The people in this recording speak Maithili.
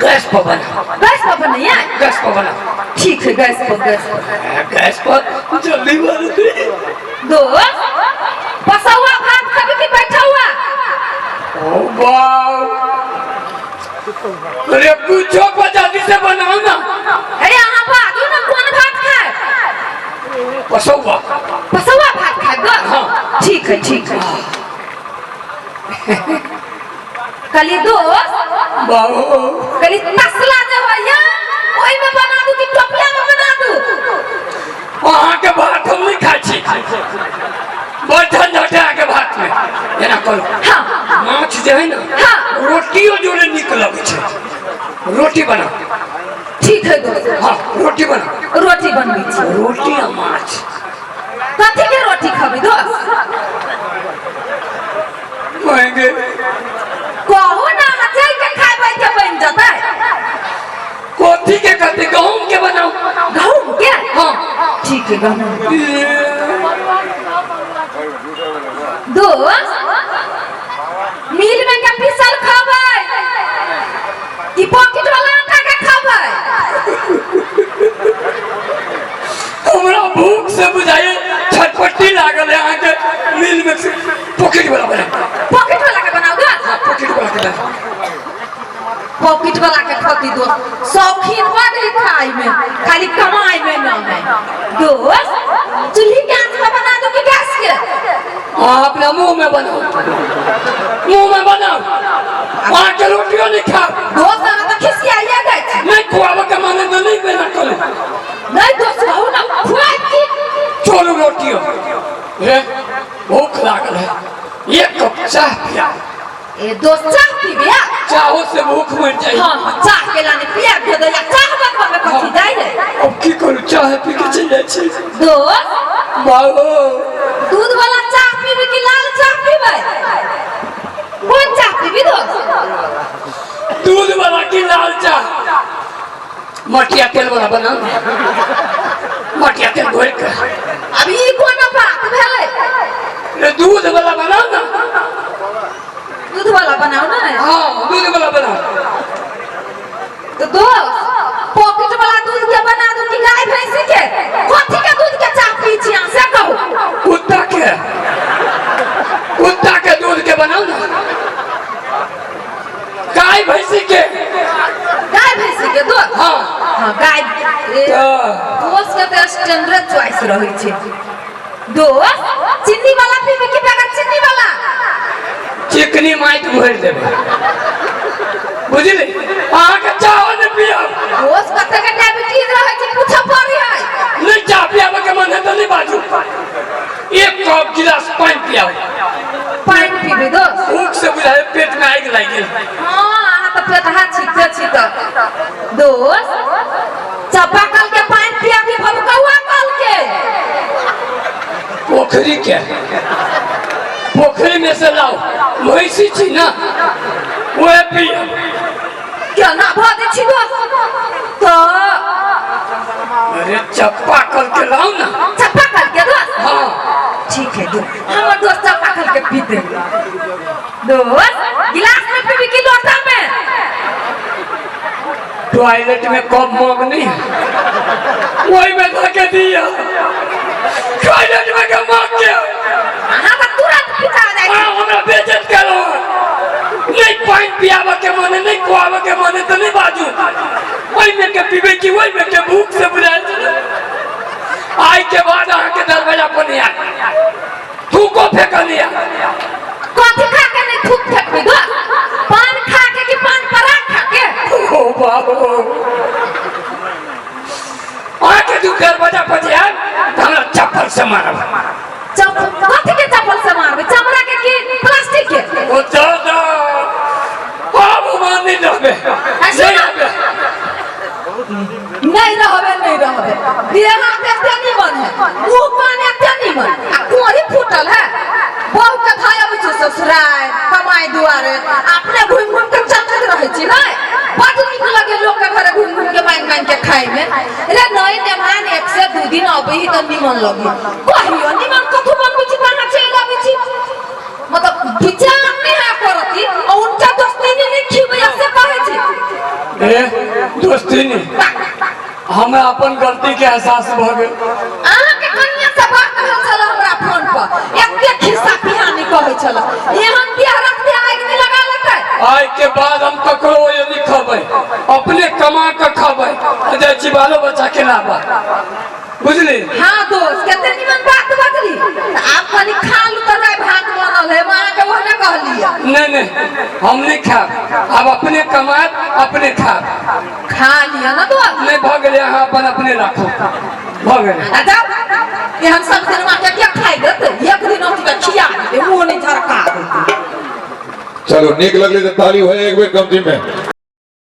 गैस पर बना। गैस पर बनैया? गैस पर बना। ठीक है, गैस पर, गैस पर। गैस पर जल्दी बनते। दोस्त, बसौआ भात खबी कि बैठा हुआ? ओ बाप अरे, पूछो पर जल्दी से बनाओ ना। अरे अहाँ बाजू ना, कोन भात खाए? पसौआ। बसौआ भात खाए दोस्त? हाँ। ठीक है, ठीक है। कहली दोस्त, बाबू, कहली तसला जे होइया ओहिमे बना दू कि टोपला में बना दू? अहाँके भात हम नहि खाइ छी, बड़ झंझट है अहाँके भात में। जेना कहलहुँ, माछ जे है ना, रोटियो जोड़े नीक लगै छै। रोटी बनाओ। ठीक है दोस्त। हाँ, रोटी बनाओ। रोटी बनबै छी। रोटी आ माछ। कथी के रोटी खबै दोस्त? महंगे। कहू ना, अहाँ चलि के खैबै के बनि जेतै। कथी के? कथी, गहूम के बनाओ। गहूम के? हाँ। ठीक है, गहूम। दोस्त, मिल में के पीसल खबै कि पॉकेट वाला आटा के खबै? हमरा भूख से बुझाइए छटपट्टी लागल है। अहाँके मिल में से पॉकेट वाला बना। पॉकेट वाला के बनाओ दोस्त? हाँ, पॉकेट वाला के बना। पॉकेट वाला के खती दोस्त, शौकीन बड है खाई में, खाली कमाई में न है। दोस्त, चूल्ही के आंच पर बना दो कि गैस के? हाँ, अपना मुंह में बनाओ, मुंह में बनाओ। अहाँके रोटियो नहीं खाओ। दोस्त, अहाँ तऽ खिसियाइए जाइ छी। नहीं खुआबऽ के माने तो नहीं बना करू। नहीं दोस्त, कहू ना, खुआइ की। छोड़ू रोटियो रे, भूख लागल है, एक कप चाह पिया। ए दोस्त, चाह पीबे? चाहो से भूख मर जाए। हाँ, चाह के लाने पिया दे दे, चाह बनबऽ में कथी जाइ है? अब की करू, चाह पी के चलि जाइ छी। दोस्त, बाबू, दूध वाला चाह पीबे कि लाल चाह पीबे? कोन चाह पीबी दोस्त? दूध वाला की लाल चाह? मटिया तेल वाला बना, मटिया तेल घोरि के। अब ई कोन बात भेलै? रे, दूध वाला बनाओ ना। दूध वाला बनाओ ना? हाँ, दूध वाला बनाओ। तो दोस्त, पॉकेट वाला दूध के बना दू कि गाय भैंसी के? कथी के दूध के चाह पी छी अहाँ, से कहू। कुत्ता के, कुत्ता के दूध के बनाओ ना, गाय भैंसी के। गाय भैंसी के दूध? हाँ। हाँ, गाय तऽ दोस्त के तऽ स्टैंडर्ड चॉइस रहै छै। दोस्त, चीनी वाला पीबी कि बगैर चीनी वाला? चिकनी माटि भरि देबै, बुझली? अहाँके चाहो नहि पियब। दोस्त, कते के डायबिटीज रहै छै, पूछऽ पड़ै है। नहि चाह पियाबऽ के मन है तऽ नहि बाजू, एक कप गिलास पानि पियाउ। पानि पीबी दोस्त? भूख से बुझाय पेट में आगि लागि गेल। हाँ, अहाँ तऽ पेटहा छिते छी। तऽ दोस्त, चापाकल के पानि पिया कि भभकौआ कल के? पोखरी के, पोखरी में से लाओ, भैंसी छी ना, वह पियब। केना भऽ दै छी दोस्त तऽ? अरे, चप्पा कल के लाओ ना। चापाकल के दोस्त? हाँ। ठीक है दोस्त, हमर दोस्त चापाकल के पीते। दोस्त, गिलास में पीबी कि लोटा में? टॉयलेट में कप मग नहीं है, वही में धके दिया, टॉयलेट में के मग के। अहाँ तऽ तुरंत पिता जाइ छी। हाँ, हमरा बेइज्जत केलो। नहीं पानि पियाबऽ के मने, नहीं खुआबऽ के मने तऽ नहीं बाजू, ओहि में के पीबे की ओहि में के? भूख से बुझायल छलै। आइ के बाद अहाँके दरवाजा पर नहीं आयल, थूको फेंकल नहीं आयल। कथी खा के नहीं थूक फेंकबी दोस्त? पान खा के कि पान पराग खा के? ओ बाबू, अहाँके दू दरवाजा पर जे आयल तऽ हमरा चप्पल से मारब। कथी के चप्पल से मारबै? चमड़ा के कि प्लास्टिक के? ओ दादा, बाबू, मान नहीं रहबे, नहीं रहबे। नहीं रहबे, नहीं रहबे। देह हाथ एते निमन है, मुंह कान एते निमन आ कोढ़ी फूटल है। बहू के धाय अबै छै ससुराल कमाई दुआरे, अपने घुमि घुमि के चटैत रहै छी। नहीं बड नीक लगे लोक के घरे घुमि घुमि के मांगि मांगि के खाय में। रे नहीं मेहमान एक से दू दिन अबै ही तऽ निमन लगे। कहियो निमन कथू बनबै छी तऽ अहाँ चलि अबै छी। मतलब विचार नहीं है करती और उनका दोस्ती नहीं खिबै से कहै छी। ए दोस्ती नहीं, हमरा अपन गलती के एहसास भऽ गेल। अहाँके कनिया से बात भेल छल हमरा फोन पर, एते खिस्सा पिहानी कहै छल, एहन देह रखते आगि नहि लगा लेतै। आइ के बाद हम ककरो ये नहीं खबै, अपने कमा के खबै, आ जाइ छी बालो बच्चा के लाबा, बुझली? हाँ दोस्त, कते निमन बात बजली। तऽ आब कनि खा लू तऽ जाय, भात बनल है, माँ के ओहने कहलियै। नहीं नहीं, हम नहीं खाब, अब अपने कमाएब अपने खाब। खा लिअ ने दोस्त। नहीं, भऽ गेलै, अहाँ अपन अपने राखू, भऽ गेलै। आ जाउ, एहन सब दिन माँ के के खाइ देतै? एक दिन अथी के खिया देतै, मुँह नहि झरका देतै। चलू, नीक लगलै तऽ ताली होय एक बेर कमती में।